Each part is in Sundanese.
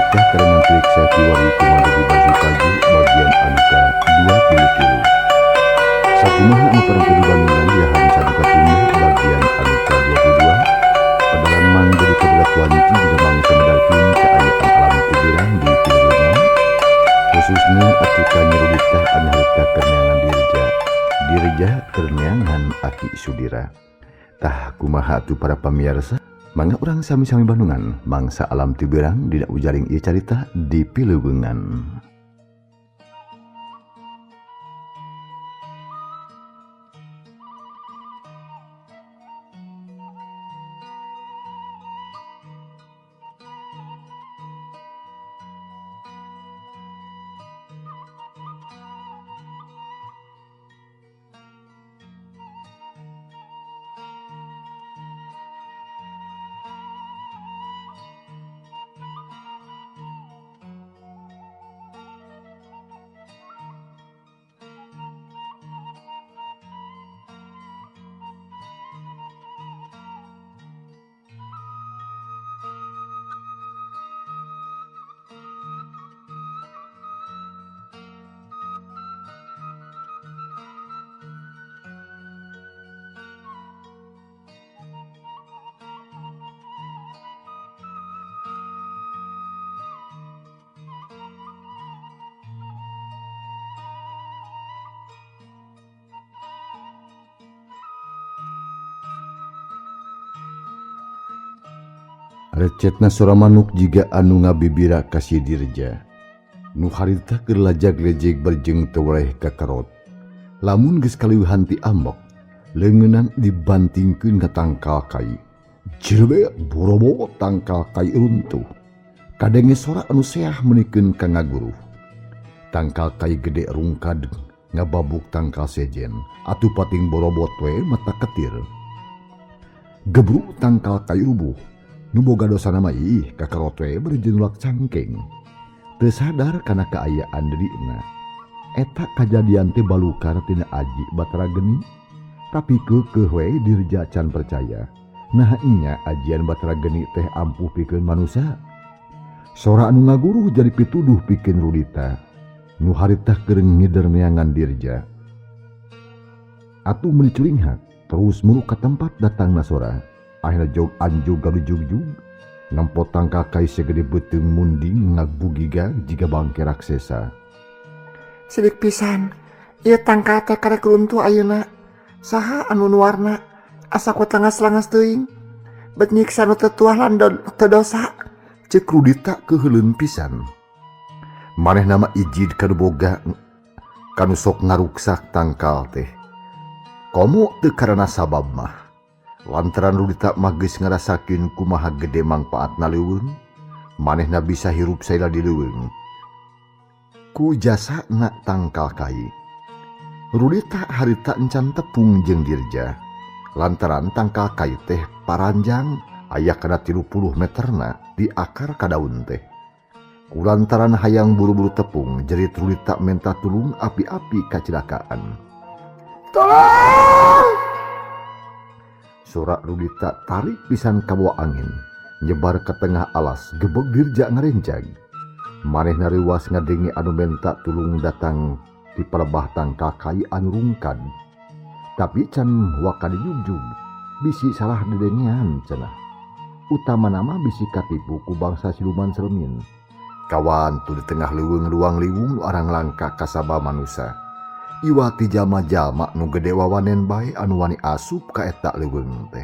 Carita karengan Triksa Tiwari Kumandu Baju Kaju bagian anu ka-23. Sakumaha anu pernah dibandingkan ya hari saduka tunda bagian anu ka-22. Pedalan mang jadi keberlakuan dina mangsa medalkeun kaayaan alam kuburan di Pilurungan, khususnya atuh ka Nyi Rudita anu harita keur neangan Dirja. Dirja keur neangan Aki Sudira. Tah kumaha atuh para pamiarsa? Mangga urang sami-sami bandungan mangsa alam tiberang dina ujaring ieu carita di Pileuweungan. Recetna sora manuk jiga anu ngabibira ka si Dirja. Nu harita keur lajag-lejeg berjeng teu weleh kakarot. Lamun geus kaliweuhan ti ambek, leungeunnan dibantingkeun ka tangkal kai. Jelebe borobo tangkal kai runtuh. Kadenge sora anu seah meunikeun ka ngaguruh. Tangkal kai gede rungkad ngababuk tangkal sejen, atuh pating borobot we mata ketir. Gebru tangkal kai rubuh. Nu boga dosana mah ih kakarot we bari jeung nulak cangkeng. Teu sadar kana kaayaan dirina. Eta kajadian teh balukar tina aji Batara Geni. Tapi keukeuh we Dirja can percaya. Nah nya ajian Batara Geni teh ampuh pikeun manusa. Sora anu ngaguruh jadi pituduh pikeun Rudita. Nu harita keur ngider neangan Dirja. Atuh meuni curinghak terus muru ka tempat datangna sora. Akhirna jog anjog galujugjug nempo tangkal kai segede beuteung munding ngagugiga jiga bangke raksesa. Sidik pisan, ieu tangkal teh karek runtuh ayeuna. Saha anu nuarna asa ku tengas-lengas teuing. Bet nyiksa nu teu tuah lan teu dosa. Ceuk Rudita keuheuleun pisan. Manehna mah ijid ka nu boga ka nu sok ngaruksak tangkal teh. Komo teu karana sabab mah. Lantaran Rudita mah geus ngarasakeun kumaha gede mangpaatna leuweung, manehna bisa hirup saila di leuweung. Ku jasana tangkal kai. Rudita harita encan tepung jeung Dirja. Lantaran tangkal kai teh paranjang aya kana 30 meterna di akar ka daun teh. Kulantaran hayang buru-buru tepung, jerit Rudita menta tulung api-api kacilakaan. Tolong! Sora Rudita tarik pisan kabawa angin, nyebar ke tengah alas, gebeg Dirja ngarenjag. Manehna reuwas ngadenge anu menta tulung datang ti palebah tangkal kai anu rungkad. Tapi can waka dijugjug, bisi salah dedengean cenah. Utamana mah bisi katipu ku bangsa siluman selemin. Kawan tu di tengah leuweung luang liwung nu arang langka kasaba manusa. Iwati jalma-jalma nu gede wawanen bae anu wani asup ka eta leuweung teh.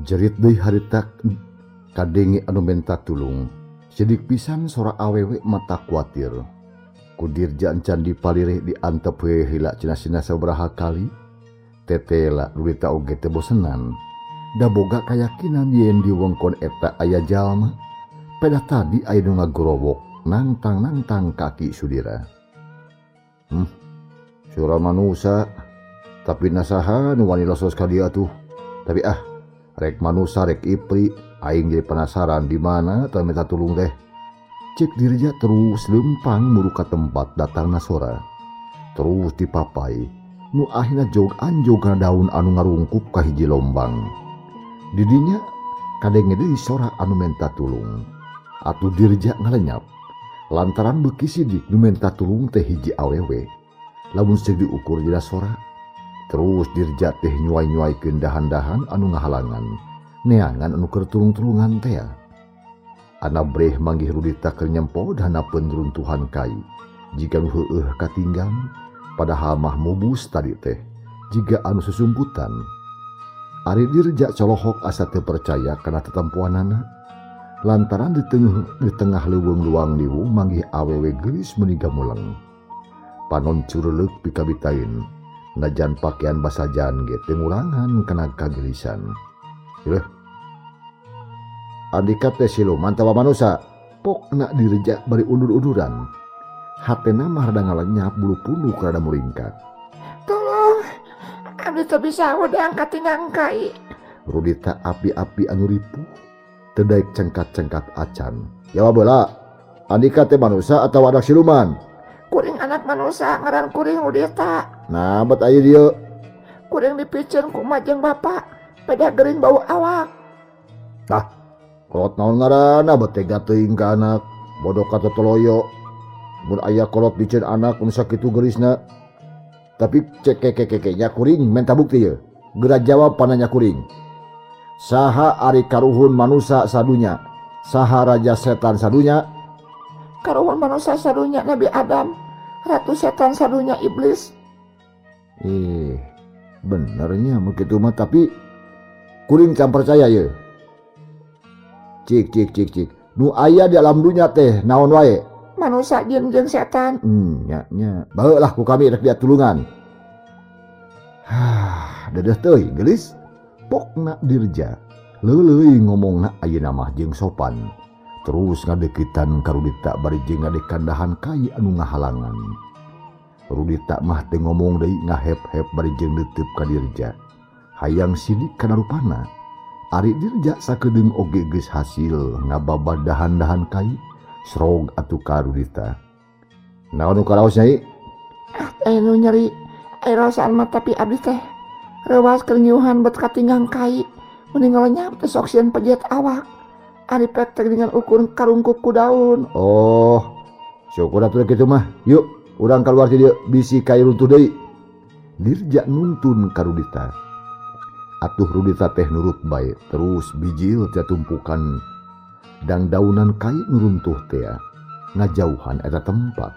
Jerit deui harita kadenge anu menta tulung. Sidik pisan sora awewe mata kuatir. Ku Dirja encan dipalireh diantep we heula cenah-cenah sabaraha kali. Tetela Rudita oge teu bosenan. Da boga kayakinan yen di wewengkon eta aya jalma. Pedah tadi aya nu ngagorowok nangtang-nangtang kaki Sudira. Sora manusa tapi nasaha nu wani losos ka dieu atuh. Tapi ah, rek manusa rek ipri, aing jadi penasaran di mana tah minta tulung teh. Cek Dirja terus lempang muru ka tempat datangna sora. Terus dipapai, nu akhirna jog anjog kana daun anu ngarungkup ka hiji lombang. Didinya kadenge deui sora anu menta tulung. Atuh Dirja ngalenyap. Lantaran beuki sidik nu menta tulung teh hiji awewe. Lamun seuk diukur dina sora, terus Dirja teh nyuai-nyuaikeun dahan-dahan anu ngahalangan. Neangan anu keur tulung-tulungan tea. Anabreh manggih Rudita keur nyempo dahanapeun runtuhan kai. Jiga nu heueuh katinggang, padahal mah mubus tadi teh jiga anu susumputan. Ari Dirja colohok asa teu percaya kana tetempuanana. Lantaran di tengah leuweung luang liwung manggih awewe geulis meuni gamuleng. Panon cureuleuk pikabitaeun, najan pakaian basajan ge teu ngurangan kana kageulisan. Yeuh. Andika teh siluman tawa manusa, pokna Dirja bari undur-unduran. Hatena mah rada ngalenyap bulu punduk rada muringkak. Tolong, abdi teu bisa hudang katinggang kai. Rudita api-api anu ripuh, teu daek cengkat-cengkat acan. Jawab heula, andika teh manusa atawa anak siluman? Kuring anak manusa, ngaran kuring Rudita. Nah, bet aya dieu. Kuring dipiceun ku emak jeung bapak, beda gering bau awak. Tah, kolot naon ngaranna bet tega teuing ka anak, bodoh ka totoloyo. Mun aya kolot miceun anak nu sakitu geulisna. Tapi cek keke nya kuring menta bukti ye. Geura jawab pananya kuring. Saha ari karuhun manusa sadunya? Saha raja setan sadunya? Karuhun manusa sadunya Nabi Adam, ratu setan sadunya iblis. Benernya begitu mah, tapi kuring can percaya ye. Cik cik cik cik. Nu aya di alam dunya teh naon wae? Manusa jin jeung setan. Nya nya. Baeulah ku kami rek dia tulungan. Hah, dedeh teuing geulis. Pokna Dirja leuleui ngomongna ayeuna mah jeung sopan. Terus ngadeukeutan ka Rudita bari jeung ngadekan dahan kai anu ngahalangan. Rudita mah teu ngomong deui ngahep-hep bari jeung neuteub ka Dirja. Hayang sidik kana rupana. Ari Dirja sakedeung oge geus hasil ngababad dahan-dahan kai srog atuh ka Rudita. Naon nu karaos nyai? Ah, aya nu nyeri. Aya rasaan mah tapi abdi teh reuwas keur nyiuhan bet katinggang kai. Mending ngalenyap teh sok sieun pejet awak. Ari pek teh dengan ukur karungkup ku daun. Oh, syukur atuh kitu mah. Yuk, urang keluar ti dieu bisi kai runtuh deui. Dirja nuntun ka Rudita. Atuh Rudita teh nurut bae terus bijil tia tumpukan dangdaunan kai nu runtuh tea ngajauhan eta tempat.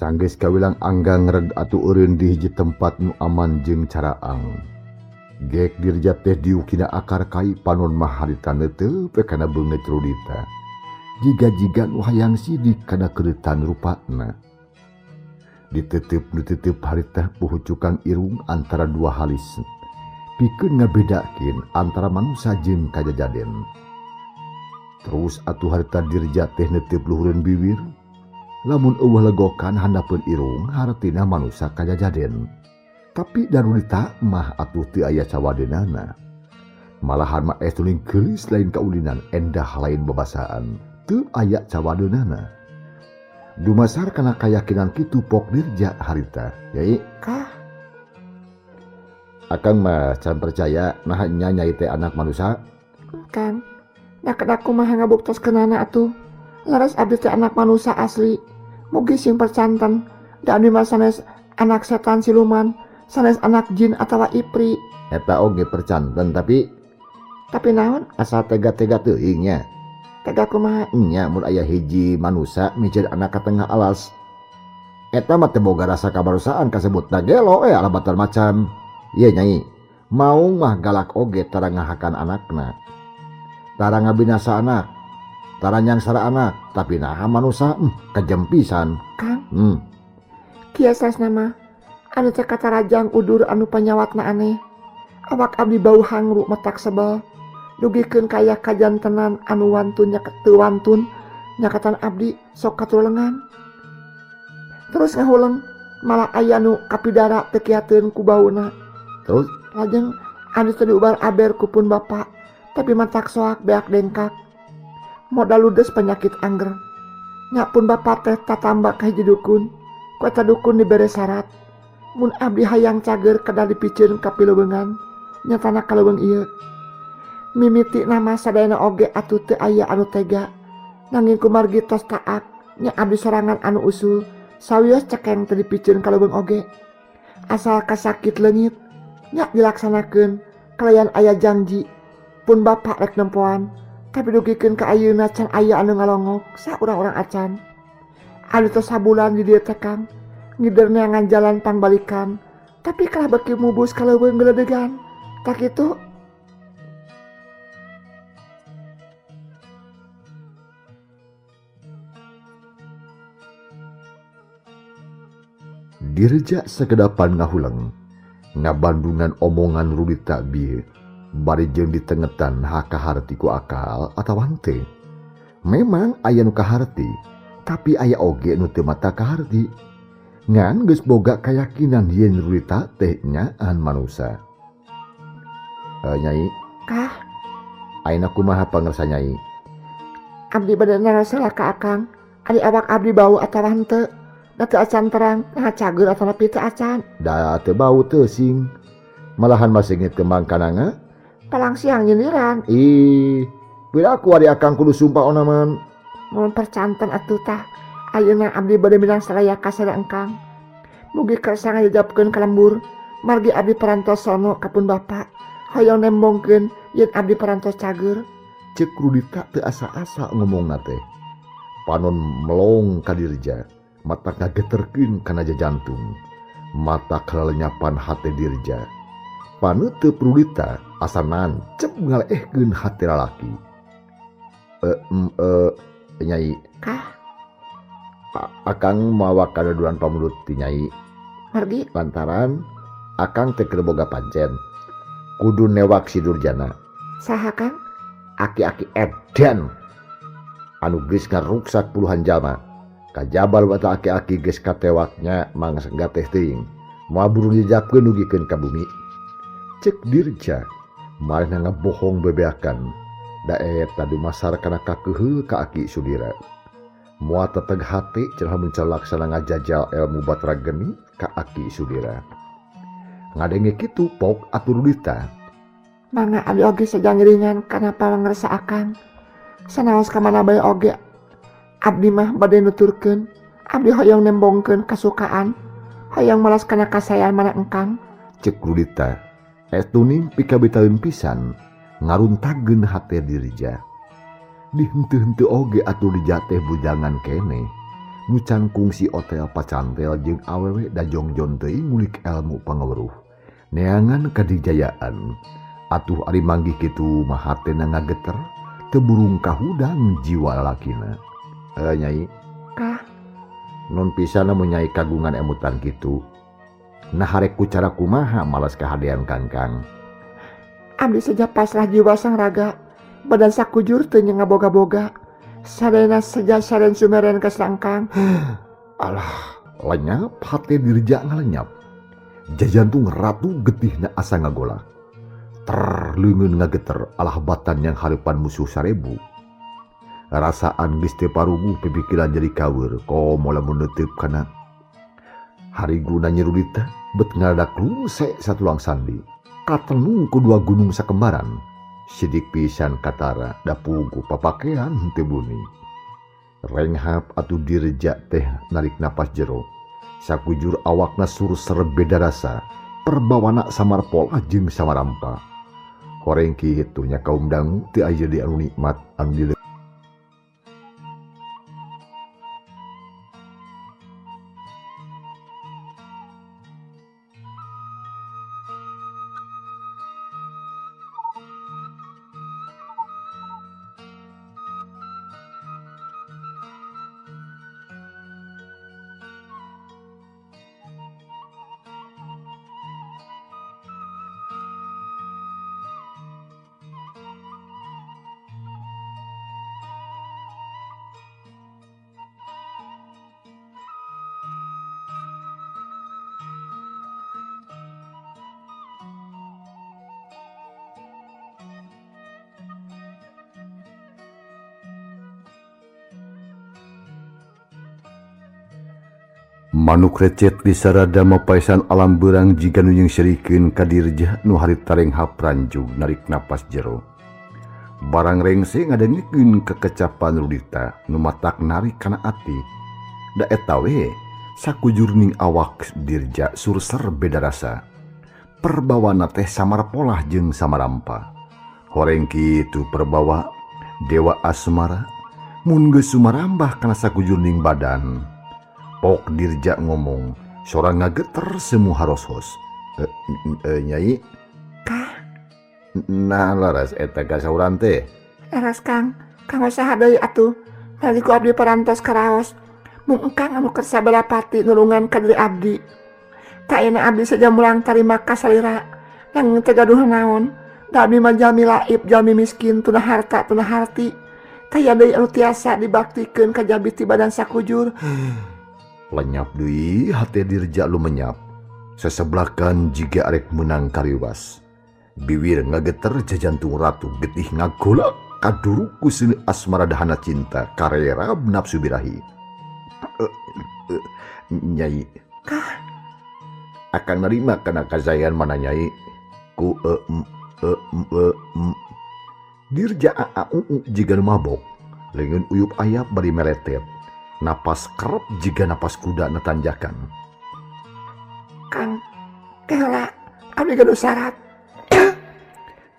Sanggeus kawilang anggang reg atuh eureun di hiji tempat nu aman jeung caraang. Gek Dirja teh diukina akar kai panon mah harita neuteup we kana beungeut Rudita. Jiga-jiga nu hayang sidik kana keureutan rupana. Diteteup diteteup harita puhucukang irung antara dua halis. Pikeun ngabedakeun antara manusa jeung kajajaden. Terus atuh harita Dirja teh neuteup luhureun biwir. Lamun eueuh legokan handapeun irung hartina manusa kajajaden. Tapi Darudita mah atuh teu aya cawadeunana. Malahan mah tuling geulis lain kaulinan endah lain babasaan. Teu aya cawadeunana. Dumasar kana kayakinan kitu pok Dirja harita. Yai kah? Akang mah can percaya naha nya nyai teh anak manusa. Kan. Da kedah kumaha ngabuktoskeunana atuh. Laras abdi teh anak manusa asli. Mugi sing percanten Da abdi mah sanes anak setan siluman, sanes anak jin atawa ipri. Eta oge percanten tapi Tapi naon? Asa tega-tega teuing nya. Tega kumaha? Nya mun aya hiji manusa miceun anak ka tengah alas. Eta mah teu boga rasa kabarusaan kasebutna gelo alabatan macan. Ieu Nyai, maung mah galak oge tara ngahakan anakna. Tara ngabinasa anak, tara nyangsara anak, tapi naha manusa kejem pisan. Kang. Kieu sasna mah anu teh katarajang udur anu panyawatna aneh. Awak abdi bau hangru matak sebel. Dugikeun kaya kajantenan anu wantun teu wantun nyakatan abdi sok katulengan. Terus ngahuleng malah aya nu kapidara teu kiateun ku bauna. Terus lajeng abdi teh diubar aber ku pun bapa, tapi matak soak beak dengkak. Modal ludes penyakit angger. Nya pun bapa teh tatamba ka hiji dukun. Ku eta dukun dibere syarat. Mun abdi hayang cager kedah dipiceun ka pileuweungan. Nyatana ka leuweung ieu. Mimiti nama sadayana oge atuh teu aya anu tega. Nanging kumargi tos taak nya abdi sorangan anu usul sawios cekeng teu dipiceun ka leuweung oge. Asal kasakit leungit nya dilaksanakeun kalayan aya janji pun bapa rek nempoan. Tapi dugikeun ka ayeuna can aya anu ngalongok sa urang-urang acan. Abdi tos sabulan di dieu teh Kang, ngider neangan jalan pangbalikan, tapi kalah beuki mubus ka leuweung geledegan. Tak kitu. Dirja sakedapan ngahuleng, ngabandungan omongan Rudita bieu, bari jeung ditengetan hak kaharti ku akal atawa henteu. Memang aya nu kaharti, tapi aya oge nu teu mata kaharti. Ngan geus boga kayakinan yen Rudita teh nyaan manusa. Nyai? Kah? Ayeuna kumaha pangersa Nyai? Abdi bade narasela ka Akang, ari awak abdi bau atawa henteu? Da teu acan terang, nah cager atawa nepi teu acan. Da teu bau teu sing. Malahan masih ngit kembang kananga. Palang siang nyindiran. Ih, piraku ari Akang kudu sumpah onaman. Mun percanten atuh tah. Ayeuna abdi bade minang saraya ka sada engkang. Mugi kersa ngajajabkeun ka lembur. Margi abdi parantos sono ka pun bapa. Hoyong nembongkeun yen abdi parantos cager. Ceuk Rudita teu asa-asa ngomongna teh. Panon melong ka Dirja. Mata ngageterkeun kana jajantung. Mata kalalenyapan hate Dirja. Paneuteup Rudita asa nancep ngaleehkeun hate lalaki. Nyai. Kah? Akang mawa kadaduan pamundut ti Nyai. Margi? Lantaran Akang teh keur boga pancen. Kudu newak si Durjana. Saha Kang? Aki-aki edan. Anu geus ngaruksak puluhan jalma. Kajabar bata aki-aki geus katewaknya mangsa gateh teuing. Moal buru dijapkeun dugikeun ka bumi. Ceuk Dirja, marehna ngabohong bebeakan. Da eta dumasar kana kakeuheul ka Aki Sudira. Moal teteg hate cenah mun calaksana ngajajal ilmu batra geni ka Aki Sudira. Ngadenge kitu pok atur Rudita. Mangga abdi oge sajangiringan kana pangresa Akang. Sanaos ka mana bae oge abdi mah bade nuturkeun, abdi hoyong nembongkeun kasukaan, hoyong malas kana kasayan mana engkang. Ceuk Rudita, etuning pikabitaeun pisan ngaruntageun hate Dirja. Dihenteu-henteu oge atuh Dirja teh bujangan keneh. Nu cangkung si otel pacantel jeung awewe dajongjon teuing ngulik ilmu pangaweruh. Neangan kadijayaan. Atuh ari manggih kitu mah hatena ngageter, teu burung kahudang jiwa lalakina. Nyai. Kah? Nun pisan lamun Nyai kagungan emutan kitu. Nah harek ku cara kumaha malas kahadean Kangkang. Abdi saja pasrah jiwa sang raga, badan sakujur teu ngaboga-boga. Sadayana seja saren sumeren ka sangkang. Alah, lenyap hate Dirja ngalenyap. Jajantung ratu getihna asa ngagolak. Ter leungeun ngageter alah batan yang hareupan musuh 1000. Rasaan geus teu paruguh pipikiran jadi kaweur komo lamun neuteup kana hariguna Nyi Rudita bet ngaladak ruse satulang sandi. Katenung ku dua gunung sakembaran. Sidik pisan katara dapugu papakean henteu buni. Renghap atuh Dirja teh narik napas jero. Sakujur awakna surser beda rasa, perbawana samar pola jeung samarampa. Horeng kitu nya kaum dangu teu aya di anu nikmat anu di Manuk recet di sarada mapaisan alam beurang jiga nu nyengserikeun ka Dirja nu harita renghap ranjug narik napas jero. Barang rengse ngadengikeun kekecapan Rudita nu matak narik kana ati. Da eta we sakujurning awak Dirja surser beda rasa. Perbawana teh samar polah jeung samarampa. Horeng kitu perbawa Dewa Asmara mun geus sumarambah kana sakujurning badan. Pok Dirja ngomong, sora ngageter semu harosos. Nyai, kah? Nah laras eta kasauran teh. Laras Kang, kang saha deui atuh. Bali ku abdi parantos karaos. Mung engkang anu kersa balapati nulungan ka diri abdi. Tak enak abdi saja mulang tarima kasalira. Nanging teu gaduh naon. Da abdi mah jalmi laib, jalmi miskin, tuna harta, tuna harti. Taya deui anu tiasa dibaktikeun ka jabi ti badan sakujur. Lenyap deui hate Dirja lumenyap. Seseblakan jiga arek meunang kariwas. Biwir ngageter jajantung ratu getih ngagolak kaduruk ku seuneu asmara dahana cinta karerab nafsu birahi. Nyai, kah? Akang narima kana kazayan mana nyai? Ku Dirja a u u jiga nu mabok. Leungeun uyup ayap bari meletet. Napas kerep jiga napas kuda netanjakan. Kang, kela, abdi gaduh syarat.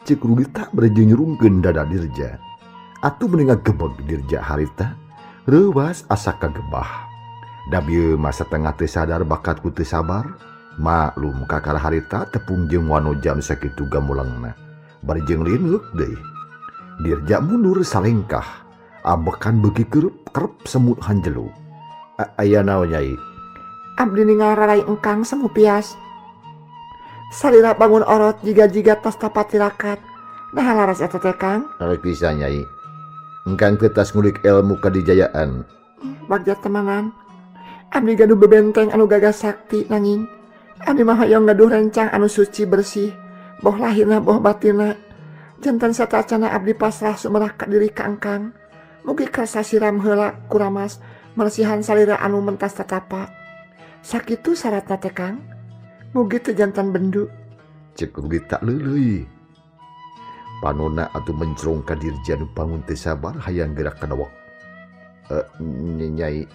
Cek Rudita bari jeung nyurungkeun dada Dirja. Atuh meni ngagebeg Dirja harita, reuwas asa kagebah. Da bieu mah satengah teu sadar bakat ku teu sabar, maklum kakara harita tepung jeung wanoja nu sakitu gamulangna. Bari jeung lineuk deui. Dirja mundur salengkah. Abekan beuki kerep semut hanjelu. Aya naon nyai? Abdi ningal rarai engkang semu pias. Salira bangun orot jiga-jiga tas tapatirakat. Nah laras eta teh Kang? Laras bisa nyai. Engkang teh tas ngulik ilmu kadijayaan. Bagja temanan. Abdi gaduh bebenteng anu gagah sakti nanging. Abdi mah hoyong gaduh rencang anu suci bersih. Boh lahirna boh batinna. Jantan satacana abdi pasrah sumerah ka diri ka engkang. Mugi kersa siram heula kuramas mersihan salira anu mentas tatapa. Sakitu syaratna teh Kang. Mugi teu jantan bendu. Cek Rudita leuleuy. Panona atuh mencrong ka Dirja nu bangun teu sabar hayang gerak kana wak. Nyai,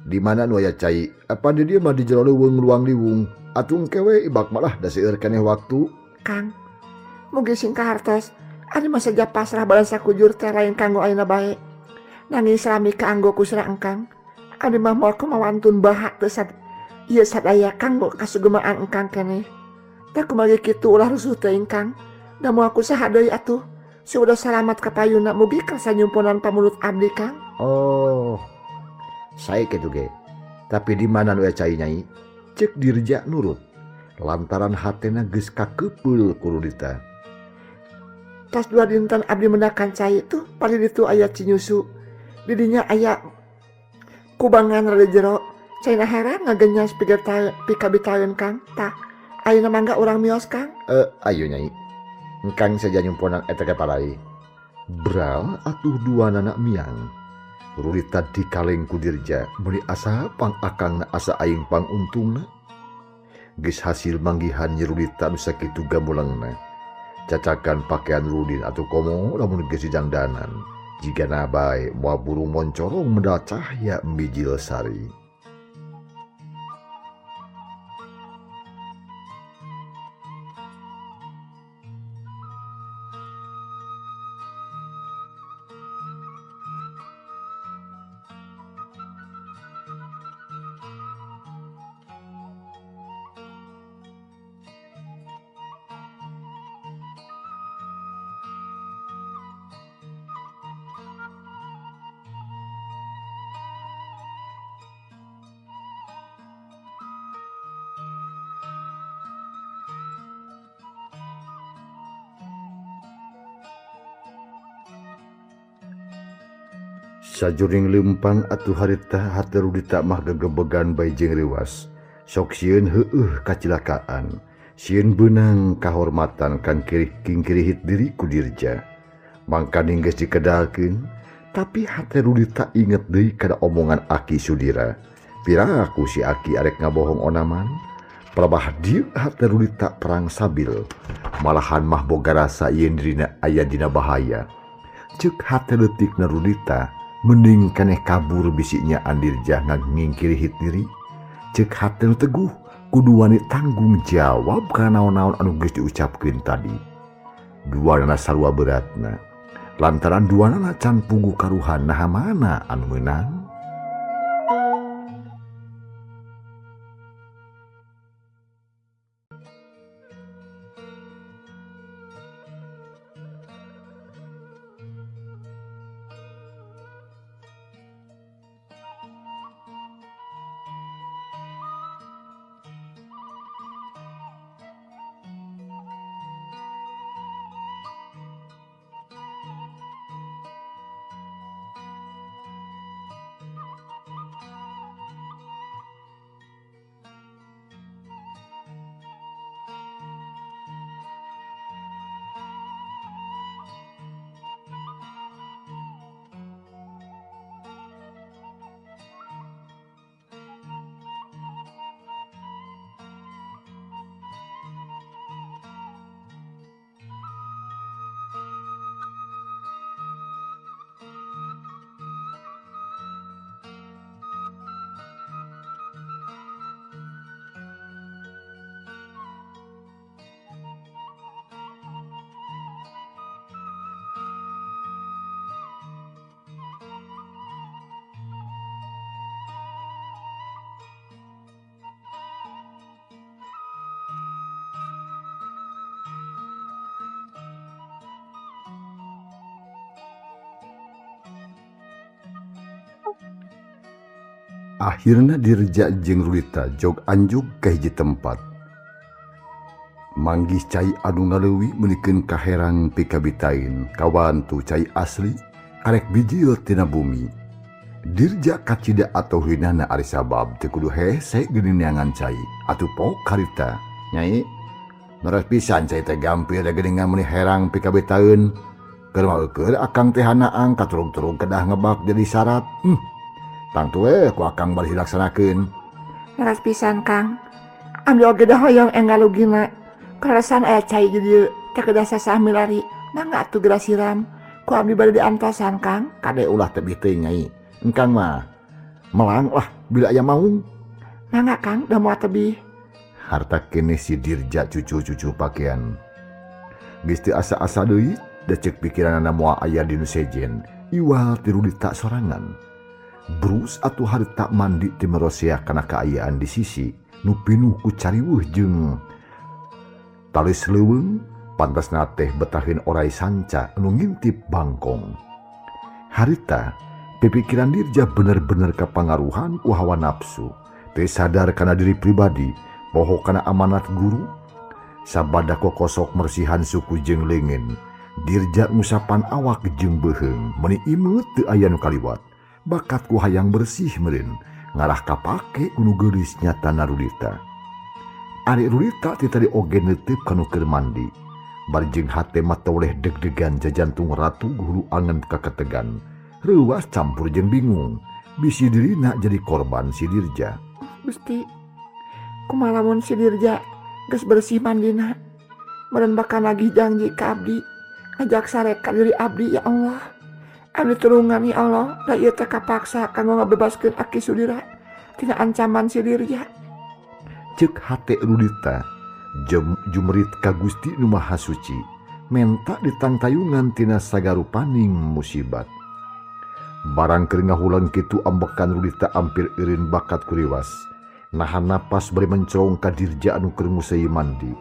di mana nu aya cai? Apa di dieu mah di jero leuweung luang liwung. Atuh engke we ibak malah da seueur keneh waktu. Kang, mugi sing kahartos. Ari mah saja pasrah badan sakujur teh lain kanggo ayeuna bae. Nanging salami kaanggo ku sira engkang. Abdi mah moal kumawantun baha teu ieu sadaya kanggo kasugemaan engkang keneh. Tah kumaha kitu ulah rusuh teuing Kang. Da moal ku saha deui atuh. Sudah salamat ka payuna mugi kersa nyumponan pamulut abdi Kang. Oh. Sae kitu ge. Tapi di mana nu aya cai nyai? Ceuk Dirja nurut. Lantaran hatena geus kakeupul ku Rudita. Tas 2 dinten abdi mendakan cai tuh pali ditu aya cinyusu. Didinya aya kubangan rada jero. Caina heran ngagenyas pikabitaeun Kang. Tah, ayeuna mangga urang mios Kang. Ayo nyai. Engkang saja nyumponan eta ge palai. Bral atuh dua nanak miang. Rudita dikaleng ku Dirja meuni asa pang akangna asa aing pang untungna. Geus hasil manggihan Nyi Rudita nu sakitu gamulangna. Cacakan pakaian Rudin atuh komo lamun geus didangdanan. Jigana bae moal burung moncorong medal cahya mijil sari. Sajuring lempang atuh harita hate Rudita mah gegebegan bae jeung reuwas. Sok sieun heueuh kacilakaan, sieun beunang kahormatan kan kingkirihit diri ku Dirja. Mangkaning geus dikedalkeun, tapi hate Rudita inget deui kana omongan Aki Sudira. Piraku si Aki arek ngabohong onaman, pelabah dieu hate Rudita perang sabil. Malahan mah boga rasa yen dirina aya dina bahaya. Ceuk hate leutikna Rudita, mending keneh kabur bisinya Andirja ngingkirihit diri. Ceuk hate nu teguh kudu wani tanggung jawab kana naon-naon anu geus diucapkeun tadi. Duanana sarua beratna. Lantaran duanana can puguh karuhan naha mana anu meunang. Akhirna Dirja jeung Rudita jog anjug ka hiji tempat. Manggih cai anu ngaleuwi meunikeun kaherang pikabitain, kawantu cai asli karek bijil tina bumi. Dirja kacida atau hinana ari sabab teu kudu hese geuning neangan cai. Atuh pok harita, Nyai, meres pisan cai teh gampil da geuningan meuni herang pikabitaeun. Keur mah eukeun akang teh hanaang katurug-turug kedah ngebak jadi syarat. Tangtu we ku akang bari dilaksanakeun. Leres pisan Kang. Abdi oge da hoyong enggal lugina. Kaleresan aya cai di dieu teh kedah sasah milari. Mangga atuh geura siram. Ku abdi bade diantosan Kang. Kade ulah tebih teuing Nyai. Engkang mah melang lah bila aya maung. Mangga Kang da moal tebih. Harta keneh si Dirja cucu-cucu pakaian. Geus teu asa-asa deui da ceuk pikiranana moal aya di nu sejen. Iwal ti Rudita sorangan. Brus atuh harita mandi ti merosea kana kaayaan di sisi nu pinuh ku cariweuh jeung talis leuweung pantasna teh betaheun orai sanca nu ngintip bangkong. Harita pipikiran Dirja bener-bener kapangaruhan ku hawa nafsu, teu sadar kana diri pribadi, poho kana amanat guru. Sabada kokosok mersihan suku jeung leungeun, Dirja ngusapan awak jeung beuheung meuni imeut teu aya nu kaliwat. Bakat ku hayang bersih meureun ngarah kapake ku nu geulis nyatana Rudita. Ari Rudita ti tadi oge neuteup ka nu keur mandi. Bari jeung hate mah toleh deg-degan jajantung ratu hulu angen kaketegan. Reuwas campur jeung bingung, bisi dirina jadi korban si Dirja. Gusti, kumaha lamun si Dirja geus bersih mandina? Meureun bakal nagih janji ka abdi, ngajak sare ka diri abdi ya Allah. Abdi tulungan ya Allah, da ieu teh kapaksa kanggo ngabebaskeun Aki Sudira tina ancaman si Dirja. Ceuk hate Rudita jumerit ka Gusti Nu Maha Suci, menta ditangtayungan tina sagarupaning musibat. Barang keur ngahulang kitu ambekan Rudita ampir eureun bakat kuriwas. Nahan napas bari mencong ka Dirja anu keur nguseuy mandi.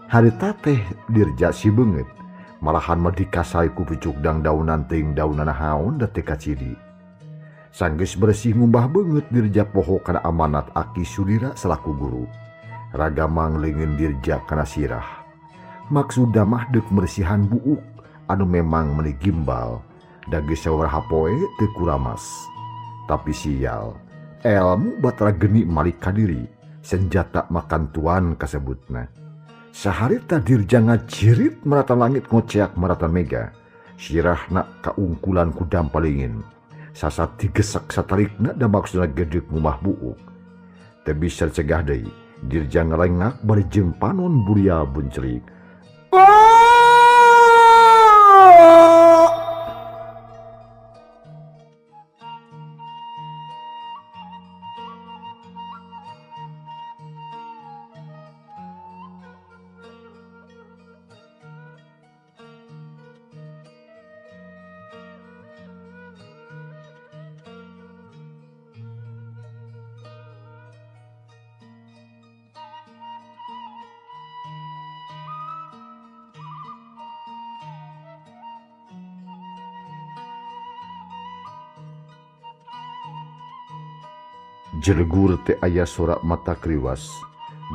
Harita teh Dirja si beungeut. Malahan mah dikasai ku pucuk dangdaunan teuing daunana haon da teu kaciri. Sanggeus bersih ngumbah beungeut Dirja poho kana amanat Aki Sudira selaku guru. Ragamang leungeun Dirja kana sirah. Maksudna mah deuk mersihan buuk anu memang meuni gimbal. Da geus sababaraha poe teu kuramas. Tapi sial, elmu Batara Geni malik ka diri, senjata makan tuan kasebutna. Saharita Dirja ngajirit merata langit ngoceak merata mega. Sirahna kaungkulan ku dampalingin. Sasat digesak satarikna da maksudna gedeg ngumah buuk. Teu bisa dicegah deui, Dirja ngalengak bari jeung panon buria buncelik. Jelegur teh aya sorak mata kriwas,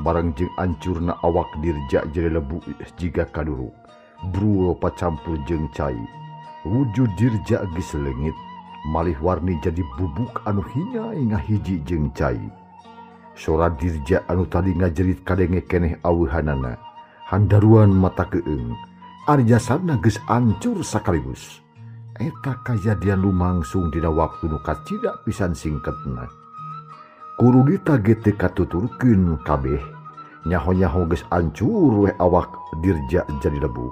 bareng jeung ancurna awak Dirja jadi lebu jiga kaduruk, brul pacampur jeung cai. Wujud Dirja geus leungit, malih warni jadi bubuk anu hinyai ngahiji jeung cai. Sora Dirja anu tadi ngajerit kadenge keneh aweuhanana, handaruan mata keung, ari jasadna geus ancur sakaligus. Eta kajadian lumangsung dina waktu nu kacida pisan singketna. Kurudita ge teu katuturkeun kabeh, nyaho-nyaho geus ancur weh awak Dirja jadi lebu.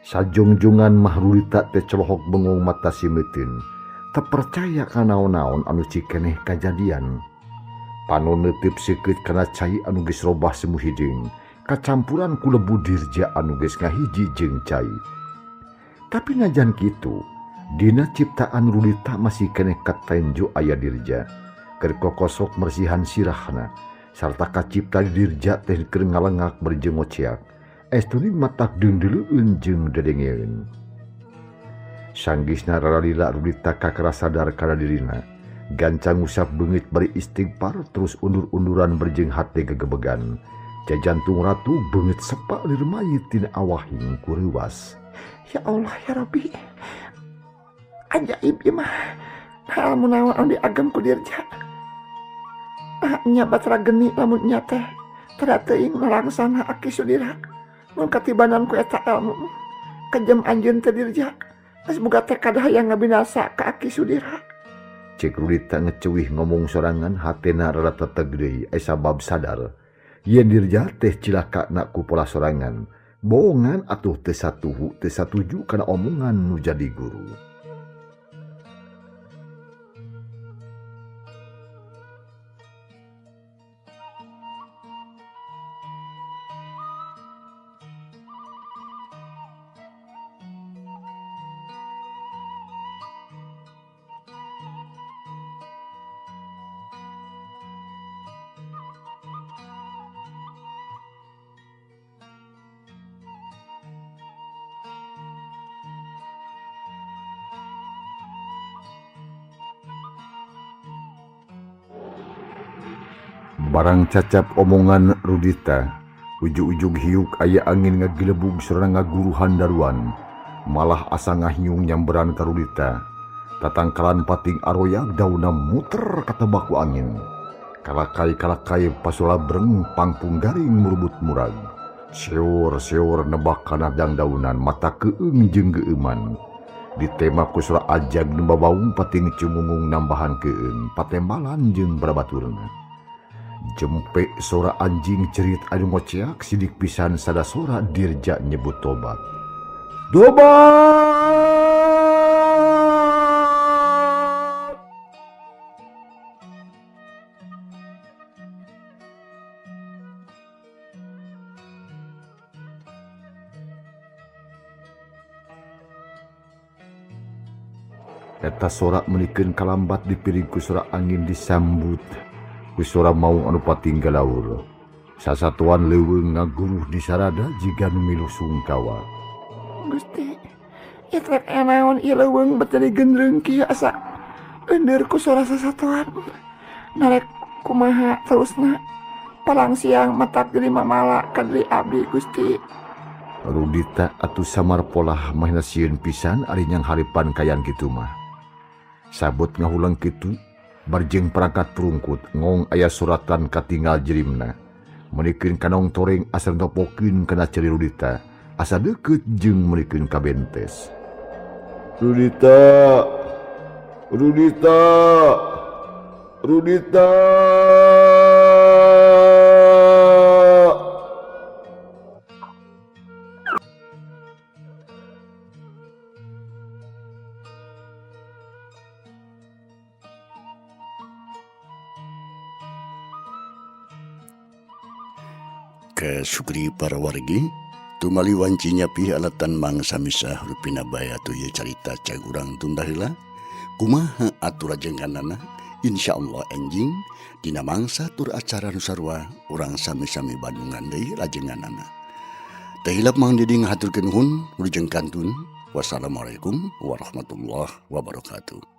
Sajongjongan mah Rudita teh colohok bengong mata simeuteun, teu percaya ka naon-naon anu cikeneh kajadian. Panon neuteup seukeut kana cai anu geus robah semu hideung, kacampuran ku lebu Dirja anu geus ngahiji jeung cai. Tapi najan kitu, dina ciptaan Rudita masih keneh katenjo aya Dirja. Keur kokosok mersihan sirahna sarta kacipta Dirja teh keur ngalengak bari jeung ngoceak. Estuni matak deungdeuleueun jeung dedengeun. Sanggeusna raralila Rudita kakara sadar kana dirina. Gancang ngusap beungit bari istighfar terus undur-unduran bari jeung hate gegebegan. Jajantung ratu beungit sepak lir mayit tina awahing ku reuwas. Ya Allah ya Rabbi. Ajaib ieu mah. Lamun naon anu diagem ku Dirja. Nya Batara Geni lamun nya teh tara teuing nalangsana Aki Sudira. Mun katibanan ku eta elmu kejem anjeun teh Dirja. Geus boga tekad hayang ngabinasa ka Aki Sudira. Cek Rudita ngeceuwih ngomong sorangan hatena rada teteg deui ai sabab sadar yen Dirja teh cilakana ku pola sorangan. Bohongan atuh teu satuhu teu satuju kana omongan nu jadi guru. Barang cacap omongan Rudita, ujug-ujug hiuk aya angin ngagelebug sareng ngaguruhan daruan, malah asa ngahiung nyamberan ka Rudita. Tatangkalan pating aroyag daunna muter katebak ku angin. Kalakai-kalakai pasulabreng pangpung garing murubut murag. Seur-seur nebak kana dangdaunan mata keung jeung geueuman. Ditema ku sora ajag nu babaung pating cumungung nambahan keung, patembalan jeung barabaturna. Jempe sora anjing cerit anu ngoceak sidik pisan sada sora Dirja nyebut tobat. Tobat! Eta sora menikeun kalambat dipiring ku sora angin disambut ku sora maung anu pating galaur. Sasatuan leuweung ngaguruh di sarada jiga nu milu sungkawa. Gusti, ieu teh naon ieu leuweung bet jadi gendreung kieu asa eundeur ku sora sasatuan. Narek kumaha terusna palang siang matak jadi mamala ka diri abdi Gusti. Rudita atuh samar polah manehna sieun pisan ari nyanghareupan kaayaan kitu mah. Sabot ngahuleng kitu barjeng perangkat perungkut ngong aya suratan katinggal jirimna. Meunikeun kanong toreng asa topokeun kana ceuli Rudita asa deukeut jeung meunikeun ka bentes. Rudita, Rudita, Rudita. Kasukri para wargi tumali wanci nyapi alatan mangsa misah rupina bae atuh ieu carita cag urang tunda heula kumaha atuh rajenganana insyaallah enjing dina mangsa tur acara nu sarua urang sami-sami bandungan deui rajenganana. Teu hilap Mang Didi ngahaturkeun nuhun wilujeng kantun. Wassalamualaikum warahmatullahi wabarakatuh.